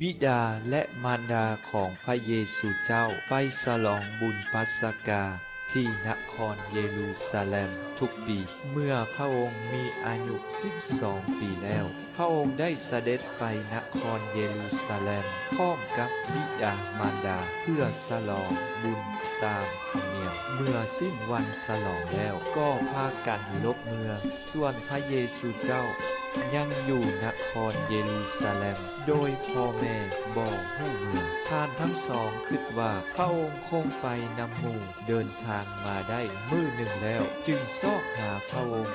ບິດາແລະມານດາຂອງພະເຢຊູເຈົ້າໄປສະຫຼອງບຸນປາສະກາທີ່ນະຄອນເຢຣູຊາແລັມທຸກປີ. ເມື່ອພະອົງມີອາຍຸສິບສອງປີແລ້ວ, ພະອົງໄດ້ສະເດັດໄປນະຄອນເຢຣູຊາແລັມພ້ອມກັບບິດາມານດາ ເພື່ອສະຫຼອງບຸນຕາມທຳນຽມ. ເມື່ອສິ້ນວັນສະຫຼອງແລ້ວ, ກໍພາກັນຫຼົບເມືອ, ສ່ວນພະເຢຊູເຈົ້າຍັງຢູ່ນະຄອນເຢຣູຊາແລັມ ໂດຍພໍ່ແມ່ບໍ່ຮູ້ເມືອ. ທ່ານທັງສອງຄິດວ່າພະອົງຄົງໄປນຳໝູ່ເດີນທາງມາໄດ້ມື້ໜຶ່ງແລ້ວ, ຈຶ່ງຊອກຫາພະອົງ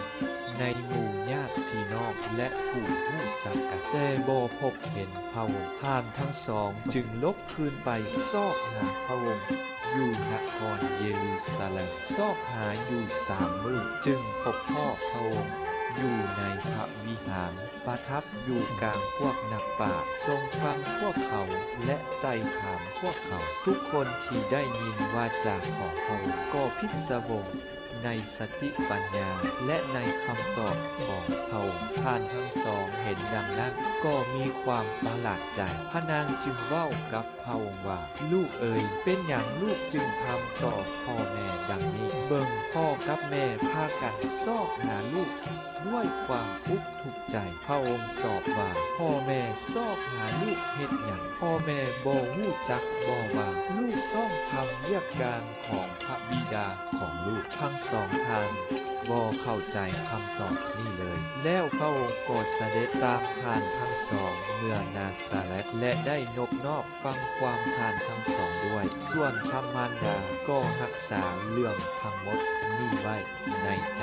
ໃນໝູ່ຍາດພີ່ນ້ອງ ແລະ ຜູ້ຮູ້ຈັກກັນ, ແຕ່ບໍ່ພົບເຫັນພະອົງ. ທ່ານທັງສອງຈຶ່ງຫຼົບຄືນໄປຊອກຫາພະອົງຢູ່ນະຄອນເຢຣູຊາແລັມ. ຊອກຫາຢູ່ສາມມື້, ຈຶ່ງພົບພໍ້ພະອົງຢູ່ໃນພະວິຫານ ປະທັບຢູ່ກາງພວກນັກປາດ, ຊົງຟັງພວກເຂົາ ແລະ ໄຕ່ຖາມພວກເຂົາ. ທຸກຄົນທີ່ໄດ້ຍິນວາຈາຂອງພະອົງກໍພິດສະວົງໃນສະຕິປັນຍາ ແລະ ໃນຄຳຕອບຂອງພະອົງ. ທ່ານທັງສອງເຫັນດັ່ງນັ້ນກໍມີຄວາມປະຫຼາດໃຈ. ພະນາງຈຶ່ງເວົ້າກັບພະອົງວ່າ, ລູກເອີຍ, ເປັນຫຍັງລູກຈຶ່ງທຳຕໍ່ພໍ່ແມ່ດັ່ງນີ້? ເບິ່ງ, ພໍ່ກັບແມ່ພາກັນຊອກຫາລູກດ້ວຍຄວາມອຸກ ທຸກໃຈ. ພະອົງຕອບວ່າ, ພໍ່ແມ່ຊອກຫາລູກເຮັດຫຍັງ? ພໍ່ແມ່ບໍ່ຮູ້ຈັກບໍວ່າ ລູກຕ້ອງທຳວຽກການຂອງພະບິດາຂອງລູກ? ທັງສອງທ່ານບໍ່ເຂົ້າໃຈຄຳຕອບນີ້ເລີຍ. ແລ້ວພະອົງກໍສະເດັດຕາມທ່ານທັງສອງເມືອນາຊາແລັດ ແລະ ໄດ້ນົບນອບຟັງຄວາມທ່ານທັງສອງດ້ວຍ. ສ່ວນພະມານດາກໍຮັກສາເລື່ອງທັງໝົດນີ້ໄວ້ໃນໃຈ.